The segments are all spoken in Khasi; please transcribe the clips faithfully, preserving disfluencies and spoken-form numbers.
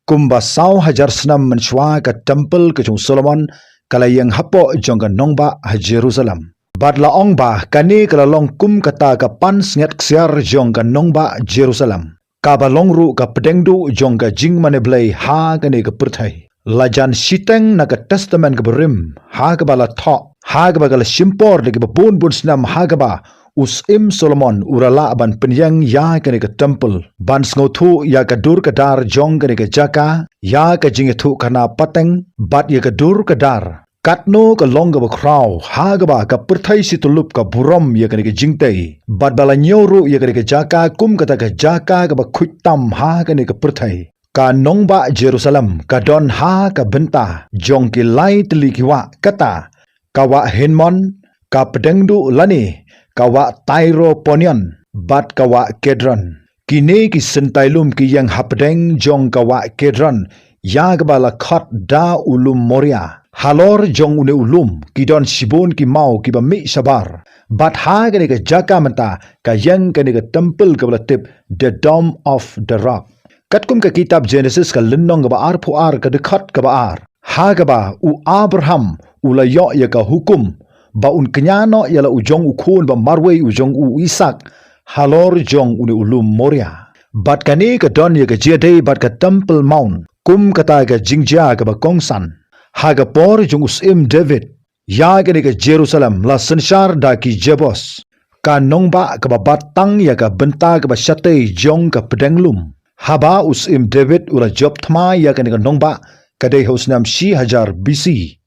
Kumba saw hajar snem mynshuwa ka temple ka jong u Solomon ka la ïeng hapoh jong ka nongbah ha Jerusalem. Bad la ong ba kane ka la long kum kata ka pansngiat ksiar jong ka nongbah Jerusalem, kaba long ruh ka pdeng duh jong ka jingmane Blei ha kane ka pyrthei. La jan shiteng na ka Testament kaba Rim, ha kaba la thoh, ha kaba ka la shim por da kiba bun bun snem, ha kaba u Syiem Solomon u la lah ban pynïeng ïa kane ka temple, ban sngewthuh ïa ka dur ka dar jong kane ka jaka, ïa ka jingïathuhkhana pateng, bad ïa ka dur ka dar. Katno ka long kaba khraw, ha kaba ka pyrthei shi tyllup ka burom ïa kane ka jingtei. Bad ba la ñiew ruh ïa kane ka jaka kum kata ka jaka kaba khuid tam ha kane ka pyrthei. Ka nongbah Jerusalem ka don ha ka bynta jong ki lai tylli ki wah, kata ka wah Hinnom, ka pdeng duh lane ka wah Tyropon, bad ka wah Kedron. Kine ki syntailum ki ïeng hapdeng jong ka wah Kedron, ïa kaba la khot da u lum Moria. Halor jong une u lum ki don shibun ki maw kiba mih shabar. Bad ha kane ka jaka mynta ka ïeng kane ka temple kaba la tip The Dome of the Rock. Katkum ka kitab Genesis ka lynnong kaba arphew ar ka dkhot kaba ar, ha kaba u Abraham u la ïoh ïa ka hukum ba un kñia noh ïa la u jong u khun ba marwei u jong u, u Isaak, halor jong une u lum Moria. Bad kane ka don ïa ka jingïadei bad ka Temple Mount kum kata ka jingjia kaba kongsan. Ha ka por jong u Syiem David, ïa kane ka Jerusalem la synshar da ki Jebus, ka nongbah kaba bat tang ïa ka bynta kaba shatei jong ka pdeng lum. Haba u Syiem David u la jop thma ïa kane ka nongbah, ka dei ha u snem shi hajar B C,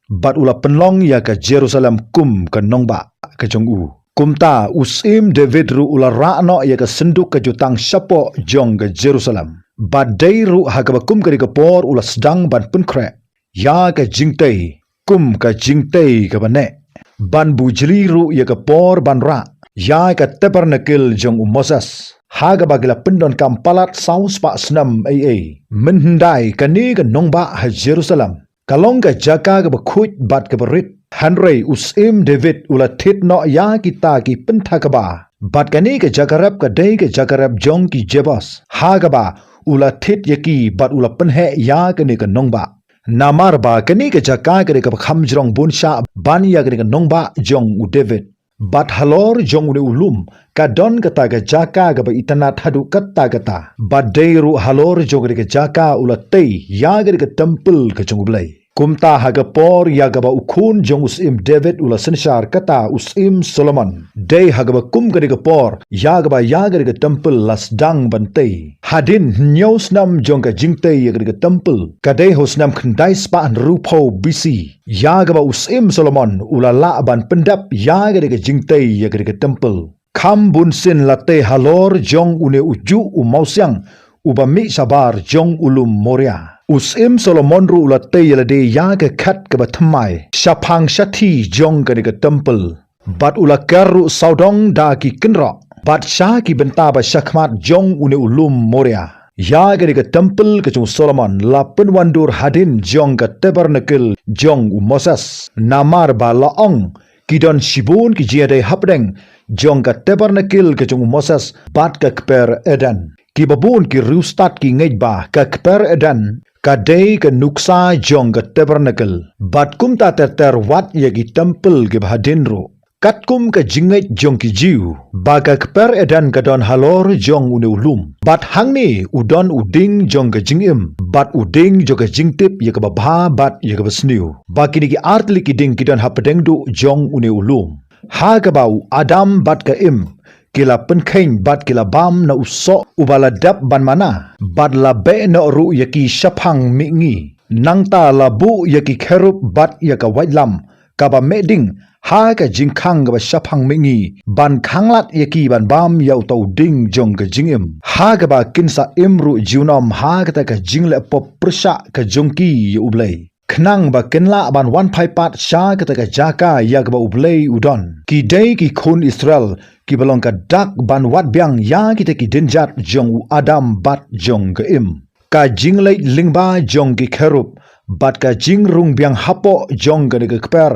bad u la pynlong ïa ka Jerusalem kum ka nongbah ka jong u. Kumta u Syiem David ruh u la rah noh ïa ka synduk ka jutang shapoh jong ka Jerusalem. Bad dei ruh ha kaba kum kane ka por u la sdang ban pynkhreh ïa ka jingtei kum ka jingtei kaba neh, ban bujli ruh ïa ka por ban rah ïa ka tabernacle jong u Moses, ha kaba ki la pyndonkam palat saw spah snem ei ei. Mynhyndai kane ka nongbah ha Jerusalem ka long ka jaka kaba khuid bad kaba rit. Hynrei u Syiem David u la thied noh ïa kita ki pynthakaba. Bad kane ka jaka rep ka dei ka jaka rep jong ki Jebus, ha kaba u la thied ïa ki bad u la pynheh ïa kane ka nongbah. Namar ba kane ka jaka ka dei kaba kham jrong bun shah ban ïa kane ka nongbah jong u David. Bad halor jong une u lum ka don kata ka jaka kaba itynnad haduh katta katta. Bad dei ruh halor jong kane ka jaka u la tei ïa kane ka temple ka jong u Blei. Kumta ha ka por ïa kaba u khun jong u Syiem David u la synshar, kata u Syiem Solomon, dei ha kaba kum kane ka por ïa kaba ïa kane ka temple la sdang ban tei. Hadien hynñiew snem jong ka jingtei ïa kane ka temple, ka dei ha u snem khyndai spah hynriewphew B C, ïa kaba u Syiem Solomon u la lah ban pyndep ïa kane ka jingtei ïa kane ka temple. Kham bunsien la tei halor jong une u juh u mawsiang uba mih shabar jong u lum Moria. U Syiem Solomon ruh u la tei ïa lade ïa ka khet kaba thymmai shaphang shathie jong kane ka temple. Bad u la ker ruh sawdong da ki kynroh bad sha ki bynta ba shakhmat jong une u lum Moria. Ïa kane ka temple ka jong u Solomon la pynwandur hadien jong ka tabernacle jong u Moses. Namar ba la ong ki don shibun ki jingïadei hapdeng jong ka tabernacle ka jong u Moses bad ka kper Eden. Kiba bun ki riewstad ki ngeit ba ka kper Eden ka dei ka nuksa jong ka tabernacle. Bad kumta ter ter wat ïa ki temple kiba hadien ruh. Katkum ka jingngeit jong ki Jiw ba ka kper Eden ka don halor jong une u lum. Bad hangne u don u dieng jong ka jingim bad u dieng jong ka jingtip ïa kaba bha bad ïa kaba sniew. Ba kine ki artylli ki dieng ki don hapdeng duh jong une u lum. Ha kaba u Adam bad ka Im ki la pynkheiñ bad ki la bam na u soh uba la dep ban mana. Bad la beh noh ruh ïa ki shaphang mihngi. Nangta la buh ïa ki kherub bad ïa ka waitlam kaba meh ding ha ka jingkhang kaba shaphang mihngi ban khanglad ïa ki ban bam ïa uta u dieng jong ka jingim. Ha kaba kin sa im ruh junom ha kata ka jingleh pop pyrshah ka jong ki ïa u Blei. Khnang ba kin lah ban wan phai pat sha kata ka jaka ïa kaba u Blei u don. Ki dei ki khun Israel kiba long ka dak ban wad biang ïa kita ki dienjat jong u Adam bad jong ka Im. Ka jingleit lyngba jong ki kherub bad ka jingrung biang hapoh jong kane ka kper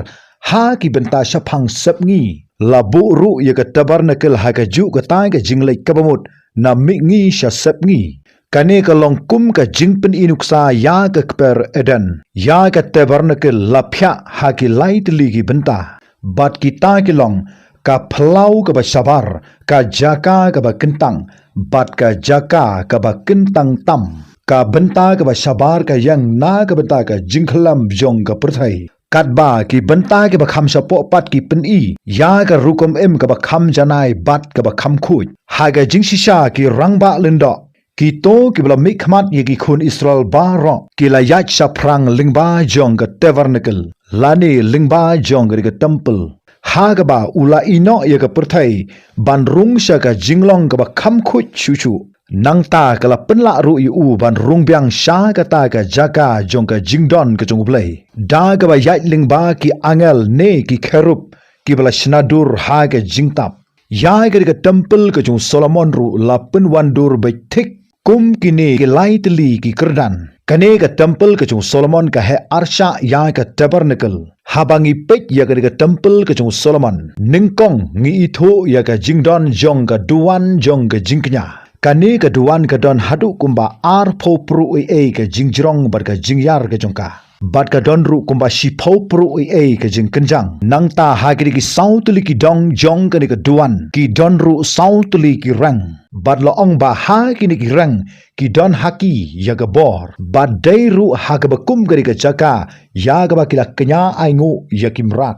ha ki bynta shaphang sepngi. La buh ruh ïa ka tabernacle ha kajuh kata ka jingleit kaba mut na mihngi sha sepngi. Kane ka long kum ka jingpyni nuksa ïa ka kper Eden. Ïa ka tabernacle la phiah ha ki lai tylli ki bynta. Bad kita ki long ka phyllaw kaba shabar, ka jaka kaba kyntang, bad ka jaka kaba kyntang tam. Ka bynta kaba shabar ka ïeng na ka bynta ka jingkhyllem jong ka pyrthei. Katba ki bynta kiba kham shapoh pat ki pyni ïa ka rukom im kaba kham janai bad kaba kham khuid. Ha ka jingshisha ki rangbah lyngdoh, kito kiba la mihkhmat ïa ki khun Israel baroh, ki la ïaid shaphrang lyngba jong ka tabernacle, lane lyngba jong ka temple. Ha kaba u la ïehnoh ïa ka pyrthei ban rung sha ka jinglong kaba kham khuid shuh shuh. Nangta ka la pynlah ruh ïa u ban rung biang sha kata ka jaka jong ka jingdon ka jong U Blei. Da kaba ïaid lyngba ki angel ne ki cherub kiba la shna dur ha ka jingtap. Ïa kane ka temple ka jong u Solomon ruh la pynwan dur beit thik kum kine ki lai tylli ki kyrdan. Kane ka temple ka jong u Solomon ka heh arshah ïa ka tabernacle. Haba ngi peit ïa kane ka temple ka jong u Solomon, nyngkong ngi ithuh ïa ka jingdon jong ka duwan jong ka jingkñia. Kane ka duwan ka don haduh kumba arphew pruh ei ei ka jingjrong bad ka jingïar ka jong ka. Bad ka don ruh kumba shiphew pruh ei ei ka jingkynjang. Nangta ha kine ki saw tylli ki dong jong kane ka duwan, ki don ruh saw tylli ki reng. Bad la ong ba ha kine ki reng ki don ha ki ïa ka bor. Bad dei ruh ha kaba kum kane ka jaka ïa kaba ki la kñia ainguh ïa ki mrad.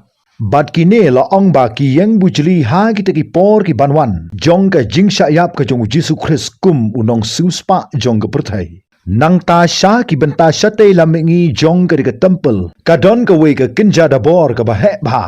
Bad kine la ong ba ki ïeng bujli ha kita ki por ki ban wan jong ka jingshah ïap ka jong u Jisu Khrist kum u nongsiewspah jong ka pyrthei. Nangta sha ki bynta shatei lam mihngi jong kane ka temple ka don kawei ka kynja dabor kaba heh bha.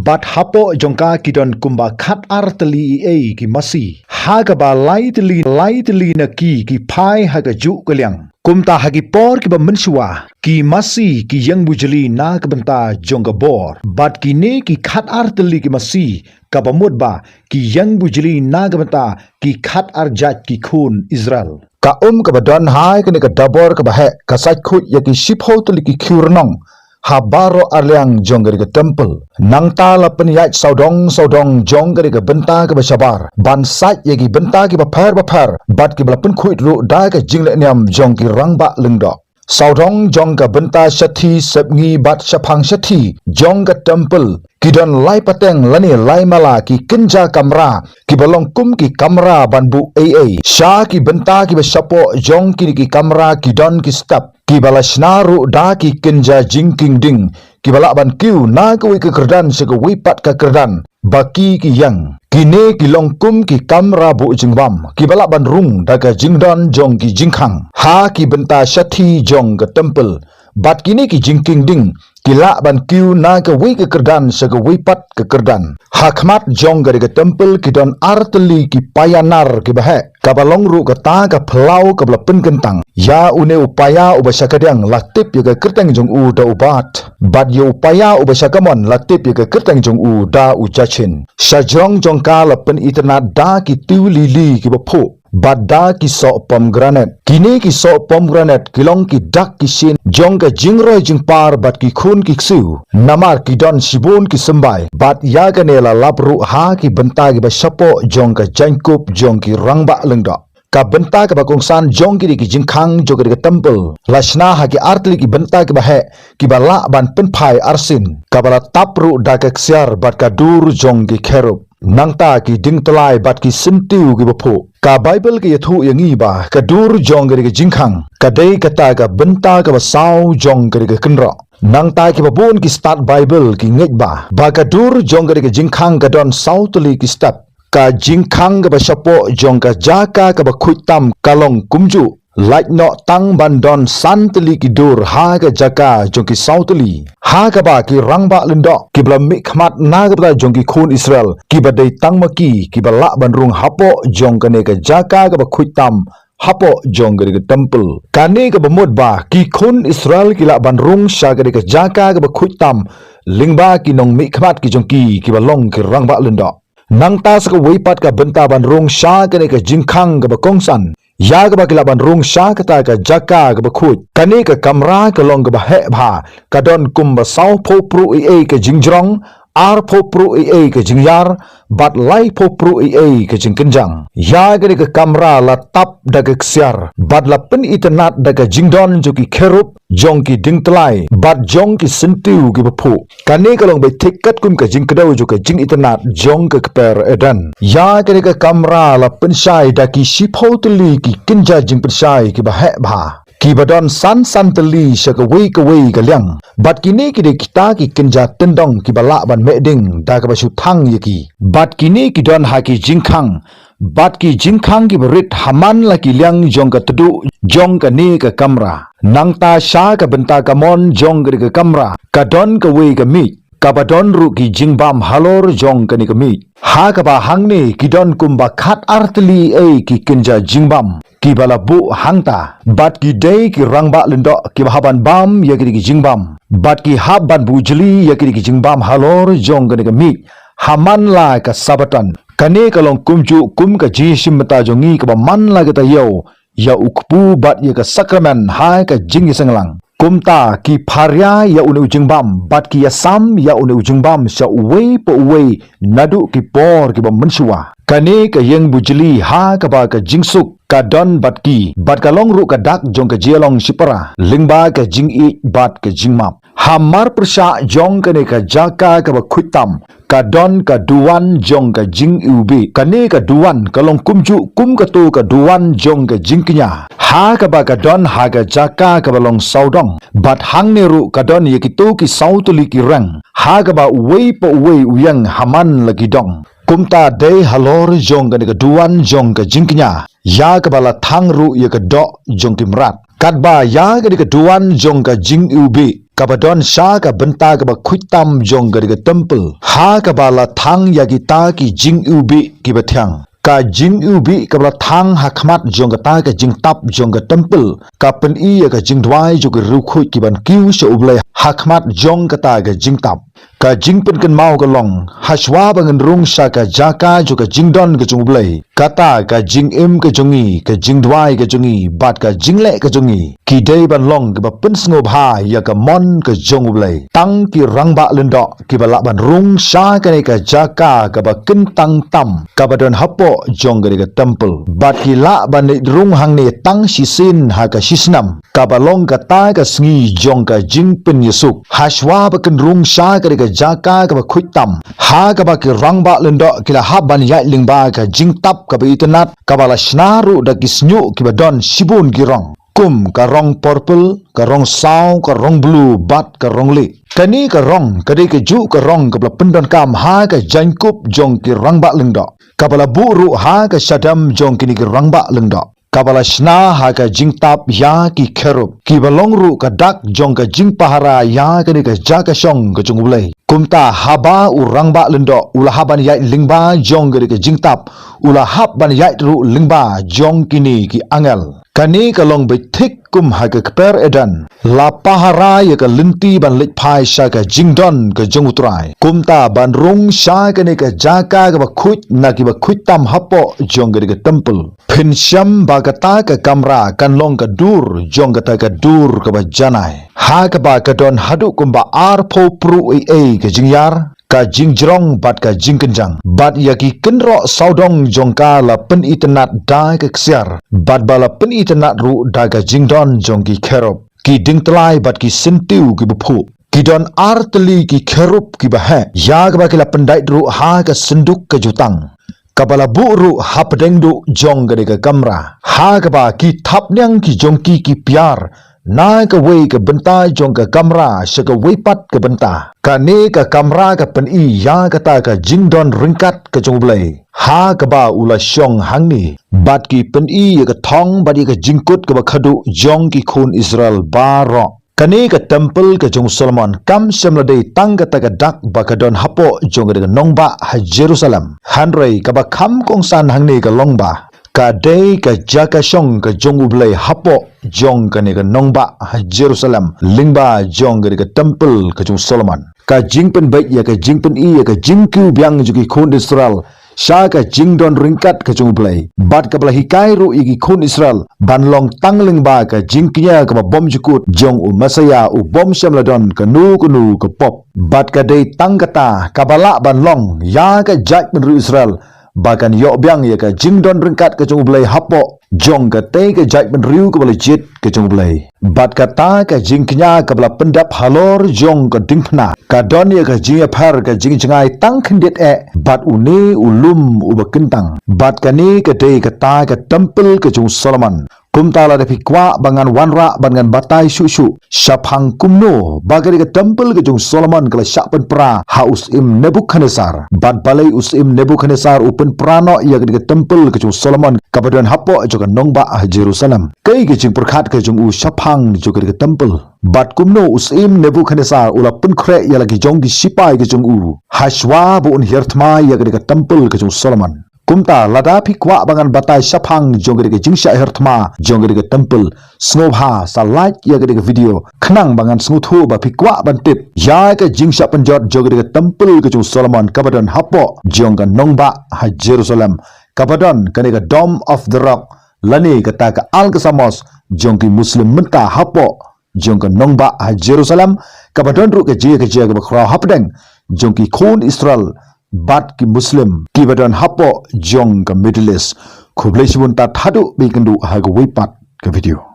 Bad hapoh jong ka ki don kumba khat ar tylli ei ei ki masi. Ha kaba lai tylli lai tylli na ki ki phai ha kajuh ka liang. Kumta ha ki por kiba mynshuwa, ki masi ki ïeng bujli na ka bynta jong ka bor. Bad kine ki khat ar tylli ki masi, kaba mut ba ki ïeng bujli na ka bynta ki khat ar jait ki khun Israel. Ka um kaba don ha kane ka dabor kaba heh, ka sait khuid ïa ki shiphew tylli ki khiew rnong ha baroh arliang jong kane ka temple. Nangta la pynïaid sawdong sawdong jong kane ka bynta kaba shabar ban sait ïa ki bynta kiba pher bapher, bad kiba la pynkhuid ruh da ka jinglehniam jong ki rangbah lyngdoh. Sawdong jong ka bynta shathie sepngi bad shaphang shathie jong ka temple, ki don lai pateng lane lai mala ki kynja kamra kiba long kum ki kamra ban buh ei ei. Sha ki bynta kiba shapoh jong kine ki kamra ki don ki step kiba la shna ruh da ki kynja jingkieng ding, kiba lah ban kiew na kawei ka kyrdan sha kawei pat ka kyrdan ba ki ki ïeng. Kine ki long kum ki kamra buh jingbam kiba lah ban rung da ka jingdon jong ki jingkhang ha ki bynta shathie jong ka temple. Bad kine ki jingkieng ding ki lah ban kiew na kawei ka kyrdan sha kawei pat ka kyrdan. Ha khmat jong kane ka temple ki don ar tylli ki paia nar kiba heh, kaba long ruh kata ka phyllaw kaba la pynkyntang. Ïa une u paia uba sha kadiang la tip ïa ka kyrteng jong u da u bat. Bad ïa u paia uba sha kamon la tip ïa ka kyrteng jong u da u jachin. Sha jrong jong ka la pynitynnad da ki tiew lili kiba phuh, bad da ki soh pomegranate. Kine ki soh pomegranate ki long ki dak ki shin jong ka jingroi jingpar bad ki khun ki ksiew. Namar ki don shibun ki symbai, bad ïa kane la lap ruh ha ki bynta kiba shapoh jong ka jaiñkup jong ki rangbah lyngdoh. Ka bynta kaba kongsan jong kine ki jingkhang jong kane ka temple la shna ha ki ar tylli ki bynta kiba heh, kiba lah ban pynphai arsien, kaba la tap ruh da ka ksiar bad ka dur jong ki cherub. Nangta ki dieng tyllai bad ki syntiew kiba phuh. Ka Baibl ka ïathuh ïa ngi ba ka dur jong kane ka jingkhang ka dei kata ka bynta kaba saw jong kane ka kynroh. Nangta kiba bun ki stad Baibl ki ngeit ba, ba ka dur jong kane ka jingkhang ka don saw tylli ki step. Ka jingkhang kaba shapoh jong ka jaka kaba khuid tam ka long kumjuh. Lait noh tang ban don san tylli ki dur ha ka jaka jong ki saw tylli. Ha kaba ki rangbah lyngdoh kiba la mihkhmat na ka bynta jong ki khun Israel, kiba dei tang ma ki kiba lah ban rung hapoh jong kane ka jaka kaba khuid tam hapoh jong kane ka temple. Kane kaba mut ba ki khun Israel ki lah ban rung sha kane ka jaka kaba khuid tam lyngba ki nongmihkhmat ki jong ki kiba long ki rangbah lyngdoh. Nangta sa kawei pat ka bynta ban rung sha kane ka jingkhang kaba kongsan, ïa kaba ki lah ban rung sha kata ka jaka kaba khuid. Kane ka kamra ka long kaba heh bha, ka don kumba saw phew pruh ei ei ka jingjrong, arphew pruh ei ei ka jingïar, bad laiphew pruh ei ei ka jingkynjang. Ïa kane ka kamra la tap da ka ksiar, bad la pynitynnad da ka jingdon jong ki kherub, jong ki diengtlai, bad jong ki syntiew kiba phuh. Kane ka long beit thik katkum ka jingkdew jong ka jingitynnad jong ka kper Eden. Ïa kane ka kamra la pynshai da ki shiphew tylli ki kynja jingpynshai kiba heh bha, kiba don san san tylli sha kawei kawei ka liang. Bad kine ki dei kita ki kynja tyndong kiba lah ban meh ding da kaba shu thang ïa ki. Bad kine ki don ha ki jingkhang, bad ki jingkhang kiba rit ha man la ki liang jong ka tduh jong kane ka kamra. Nangta sha ka bynta kamon jong kane ka kamra ka don kawei ka miej, kaba don ruh ki jingbam halor jong kane ka miej. Ha kaba hangne ki don kumba khat ar tylli ei ki kynja jingbam, kiba la buh hangta. Bad ki dei ki rangbah lyngdoh kiba hap ban bam ïa kine ki jingbam, bad ki hap ban buh jli ïa kine ki jingbam halor jong kane ka miej ha man la ka Sabbaton. Kane ka long kumjuh kum ka jingïashim bynta jong ngi kaba man la ka taïew ïa u kpu bad ïa ka sakramen ha ka jingïaseng lang. Kumta ki pharia ïa une u jingbam, bad ki ïasam ïa une u jingbam sha uwei pa uwei naduh ki por kiba mynshuwa. Kane ka ïing buh jli ha kaba ka jingsuk ka don bad ki, bad ka long ruh ka dak jong ka jingïalong shipara lyngba ka jingïeit bad ka jingmap. Ha mar pyrshah jong kane ka jaka kaba khuid tam, ka don ka duwan jong ka jingiwbih. Kane ka duwan ka long kumjuh kum kato ka duwan jong ka jingkñia, ha kaba ka don ha ka jaka kaba long sawdong. Bad hangne ruh ka don ïa kito ki saw tylli ki reng, ha kaba uwei pa uwei u ïeng ha man la ki dong. Kumta dei halor jong kane ka duwan jong ka jingkñia, ïa kaba la thang ruh ïa ka doh jong ki mrad. Katba ïa kane ka duwan jong ka jingiwbih, kaba don sha ka bynta kaba khuid tam jong kane ka templ, ha kaba la thang ïa kita ki jingiwbih kiba thiang. Ka jingiwbih kaba la thang ha khmat jong kata ka jingtap jong ka templ ka pyni ïa ka jingduwai jong ki riewkhuid ki ban kiew sha U Blei ha khmat jong kata ka jingtap. Ka jingpynkynmaw ka long, hashwa ba ngin rung sha ka jaka jong ka jingdon ka jong U Blei, kata ka jingim ka jong ngi, ka jingduwai ka jong ngi, bad ka jingleh ka jong ngi, ki dei ban long kiba pynsngewbha ïa ka mon ka jong U Blei. Tang ki rangbah lyngdoh kiba lah ban rung sha kane ka jaka kaba kyntang tam, kaba don hapoh jong kane ka templ. Bad ki lah ban leit rung hangne tang shisien ha ka shisnem, kaba long kata ka sngi jong ka jingpynïasuk. Hashwa ba kin rung sha kane ka jaka kaba khuid tam, ha kaba ki rangbah lyngdoh ki la hap ban ïaid lyngba ka jingtap kaba itynnad, kaba la shna ruh da ki shñiuh kiba don shibun ki rong, kum ka rong purple, ka rong saw, ka rong blue, bad ka rong lieh. Kane ka rong ka dei kajuh ka rong kaba la pyndonkam ha ka jaiñkup jong ki rangbah lyngdoh, kaba la buh ruh ha ka shadem jong kine ki rangbah lyngdoh, kaba la shna ha ka jingtap ïa ki kherub, kiba long ruh ka dak jong ka jingpahara ïa kane ka jaka shong ka jong U Blei. Kumta haba u rangbah lyngdoh u la hap ban ïaid lyngba jong kane ka jingtap, u la hap ban ïaid ruh lyngba jong kine ki angel. Kane ka long beit thik kum ha ka kper Eden, la pahara ïa ka lynti ban leit phai sha ka jingdon ka jong U Trai. Kumta ban rung sha kane ka jaka kaba khuid na kiba khuid tam hapoh jong kane ka templ, phin shem ba kata ka kamra kan long ka dur jong kata ka dur kaba janai, ha kaba ka don haduh kumba arphew pruh ei ei ka jingïar, ka jingjrong bad ka jingkynjang. Bad ïa ki kynroh sawdong jong ka la pynitynnad da ka ksiar, bad ba la pynitynnad ruh da ka jingdon jong ki kherub, ki diengtlai bad ki syntiew kiba phuh. Ki don ar tylli ki kherub kiba heh, ïa kaba ki la pyndait ruh ha ka synduk ka jutang, kaba la buh ruh hapdeng duh jong kane ka kamra, ha kaba ki thapniang ki jong ki ki piar na kawei ka bynta jong ka kamra sha kawei pat ka bynta. Kane ka kamra ka pyni ïa kata ka jingdon ryngkat ka jong U Blei, ha kaba u la shong hangne. Bad ki pyni ïa ka thong bad ïa ka jingkut kaba khadduh jong ki khun Israel baroh. Kane ka templ ka jong u Solomon kam shym la dei tang kata ka dak ba ka don hapoh jong kane ka nongbah ha Jerusalem. Hynrei kaba kham kongsan hangne ka long ba ka dei ka jaka shong ka jong U Blei hapoh jong kane ka nongbah ha Jerusalem, lyngba jong kane ka templ ka jong u Solomon. Ka jingpynbeit ïa ka jingpyni ïa ka jingkiew biang jong ki khun Israel sha ka jingdon ryngkat ka jong U Blei, bad kaba la hikai ruh ïa ki khun Israel ban long tang lyngba ka jingkñia kaba bymjukut jong u Messaïah, u bym shym la don kano kano ka pop. Bad ka dei tang kata kaba lah ban long ïa ka jaitbynriew Israel ba kan ïoh biang ïa ka jingdon ryngkat ka jong U Blei hapoh jong katei ka jaitbynriew kaba la jied ka jong U Blei. Bad kata ka jingkñia kaba la pyndep halor jong ka diengphna, ka don ïa ka jingïapher ka jingjngai tang khyndiat eh bad une u lum uba kyntang. Bad kane ka dei kata ka templ ka jong u Solomon. Kumta lada phi kwah ba ngan wanrah bad ngan batai shuh shuh shaphang kumno ba ka dei ka templ ka jong u Solomon ka la shah pynpra ha u syiem Nebukhadnessar, bad balei u syiem Nebukhadnessar u pynpra noh ïa ka dei ka templ ka jong u Solomon kaba don hapoh jong ka nongbah ha Jerusalem. Kaei ka jingpyrkhat ka jong u shaphang jong ka dei ka templ, bad kumno u syiem Nebukhadnessar u la pynkhreh ïa la ki jong ki shipai ka jong u hashwa ba un hiar thma ïa ka dei ka templ ka jong u Solomon. Kumta lada phi kwah ba ngan batai shaphang jong ka dei ka jingshah hiar thma jong ka dei ka templ, sngewbha sa like ïa ka dei ka video khnang ba ngan sngewthuh ba phi kwah ban tip ïa ka jingshah pynjot jong ka dei ka templ ka jong u Solomon kaba don hapoh jong ka nongbah ha Jerusalem, kaba don kane ka Dome of the Rock lane kata ka Al-Aqsa Mosque jong ki Muslim mynta hapoh jong ka nongbah ha Jerusalem, kaba don ruh ka jia ka jia kaba khraw hapdeng jong ki khun Israel bad ki Muslim kiba don hapoh jong ka Middle East. Khublei shibun, tad haduh ba ïakynduh ha kawei pat ka video.